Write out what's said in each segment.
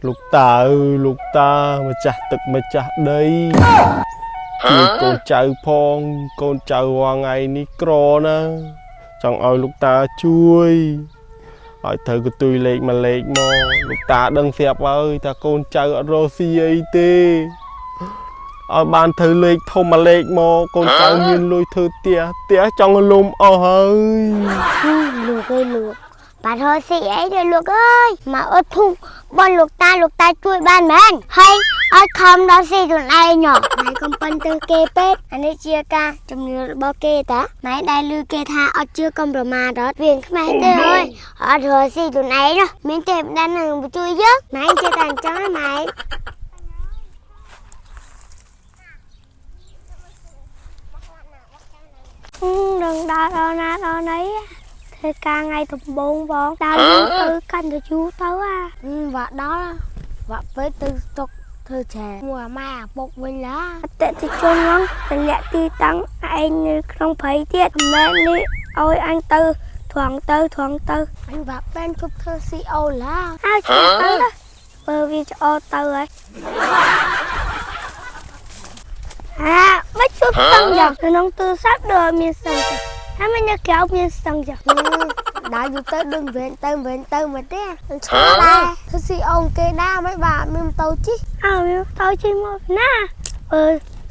លោកតាអើយលោកតាម្ចាស់ទឹកម្ចាស់ដីជួយកូនចៅផងកូនចៅរាល់ថ្ងៃនេះក្រណាស់ចង់ឲ្យលោកតាជួយឲ្យត្រូវកន្ទុយលេខមួយលេខមកលោកតាដឹងស្រាប់ហើយថាកូនចៅអត់រកស៊ីអីទេឲ្យបានត្រូវលេខធំមួយលេខមកកូនចៅមានលុយធ្វើផ្ទះផ្ទះចង់លំអស់ហើយ លោកអើយលោកបាត់រកស៊ីអីទេលោកអើយមកអត់ធុកបនលោកតាលោកតាជួយបានមែនហើយឲ្យខំដល់ស៊ីខ្លួនឯងហ៎ម៉ែកុំប៉ិនទៅគេពេកអានេះជាការជំនឿរបស់គេតាម៉ែដែលឮគេថាអត់ជឿកុំប្រមាថអត់វាខ្មេះទេអើយអត់រកស៊ីខ្លួនឯងហ៎មានទេវតានឹងជួយយើងម៉ែចេះតែអញ្ចឹងហ៎ម៉ែ នឹងដើរដល់ណាដល់ណីធ្វើការថ្ងៃដំបូងបងដើរយូរទៅកាន់តែយូរទៅអា វ៉ាដល់វ៉ាពេកទៅទុកធ្វើឆែមួយអាម៉ែអាពុកវិញឡា អតិថិជនហ្នឹងតម្លាក់ទីតាំងឯងនៅក្នុងព្រៃទៀតមិនមែននេះឲ្យអញទៅត្រង់ទៅត្រង់ទៅ អញវ៉ាពេនជប់ធ្វើស៊ីអូឡា ហើយឆ្លទៅណាបើវាឆ្អទៅហើយអាមិនជប់ស្ទឹងយ៉ាងក្នុងទូរស័ព្ទដូចមានស្ទឹងទេហើយមិននៅក្រៅមានស្ទឹងចឹង ដើរយូរទៅដូចវែងទៅវែងទៅមកទេអញឆ្ងល់ដែរធ្វើស៊ីអូគេដែរមិនបាទមានម៉ូតូជិះ អើវាទៅជិះមកណាអឺ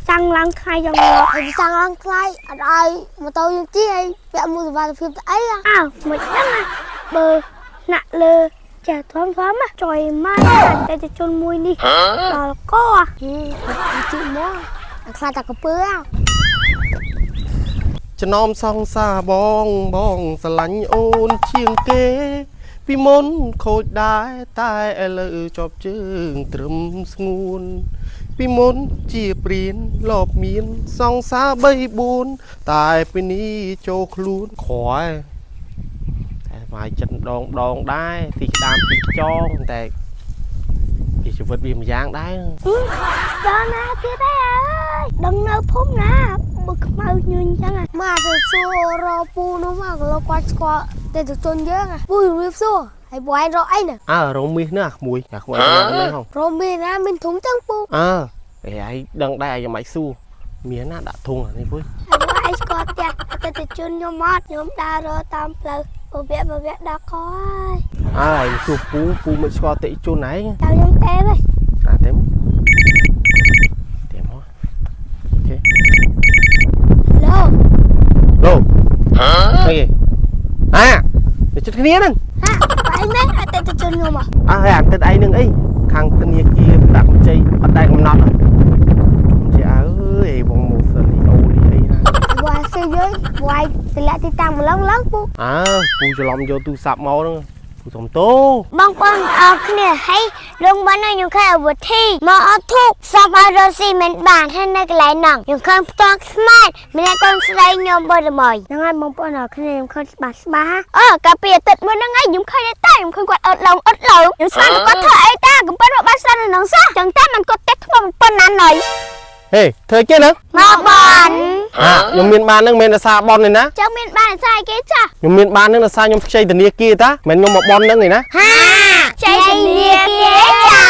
សាំងឡើងថ្ងៃយ៉ាងងាប់ ហើយសាំងឡើងថ្លៃអត់ឲ្យម៉ូតូយើងជិះអីពាក់មួយសុវត្ថិភាពទៅអី អើមិនដឹងណាបើណាក់លើចេះធំធំណាចុយម៉ែតែទៅជន់មួយនេះដល់ក ជិះមកអញខ្លាចតែកពើ ចំណោមសង្សារបងបងស្រឡាញ់អូនជាងគេ ពីមុនខូចដែរតែឥឡូវជាប់ជើងត្រឹមស្ងួន ពីមុនជាព្រានលបមាន សង្សារ3 4តែពេលនេះចូលខ្លួនក្រែតែស្បាយចិត្តម្ដងម្ដងដែរស៊ីក្តាមស៊ីខ្យងតែជាជីវិតវាម្យ៉ាងដែរ ដល់ណាទៀតហើយអើយដឹងនៅភូមិណាបើខ្មៅញញចឹង មកទៅសួររពូនោះមកក៏លោកគាត់ស្គាល់តែទៅជន់យើងពូជំរាបសួរហើយបងឯងរកអីណា អើរោមមាសនេះអាក្មួយអាក្មួយហ្នឹងហង រកមានណាមានធុងចឹងពូ អើឯឯងដឹងដែរឯងយ៉ាងម៉េចសួរមានណាដាក់ធុងអានេះពុយ ហើយឯងស្គាល់ផ្ទះតែទៅជន់ខ្ញុំអត់ខ្ញុំដើររកតាមផ្លូវបវៈបវៈដល់កហើយ អើឯងសួរពូពូមិនស្គាល់តិជនឯង តើខ្ញុំទេវិញ អាទេមទេមកអូខេ ឡូ ឡូអីអាទៅចិត្តគ្នាហ្នឹង ហាបែងមែនអត់ទៅជន់ខ្ញុំអ អើហើយអាទឹកឯងនឹងអីខាងធនាគារដាក់កម្ចីអត់ដែរកំណត់ជាអើយបងម៉ូសលីអូលីអីណា បងស៊ីយើងបងតម្លាក់ទីតាំងម្លងឡើងពូ អើពូច្រឡំយកទូរស័ព្ទមកហ្នឹងពូសុំទោ បងប្អូនអរគ្នាហើយលងបានខ្ញុំឃើញអាវុធីមកអត់ធុកសំឲ្យរស់ស៊ីមិនបានហើយនៅកន្លែងហ្នឹងខ្ញុំឃើញផ្ទាល់ស្មាតម្នាក់កូនស្រីខ្ញុំបើល្មយហ្នឹងហើយបងប្អូនអរគ្នាខ្ញុំឃើញច្បាស់ច្បាស់អើកាលពីអាទិត្យមុនហ្នឹងឯងខ្ញុំឃើញតែខ្ញុំឃើញគាត់អត់ឡើងអត់ឡើងខ្ញុំស្មានគាត់ធ្វើអីតាកំប៉ុនមកបានស្ដាប់នៅក្នុងសោះចឹងតែมันគាត់ទេថ្មប៉ុណ្ណាណយ ហេធ្វើគេហ្នឹង មកបន អាខ្ញុំមានបានហ្នឹងមិនមែនដោយសារបនទេណា ចឹងមានបានស្អីគេចា ខ្ញុំមានបានហ្នឹងដោយសារខ្ញុំខ្ចីធនាគារតាមិនមែនខ្ញុំមកបនហ្នឹងឯណា ហាចៃធនាគារចា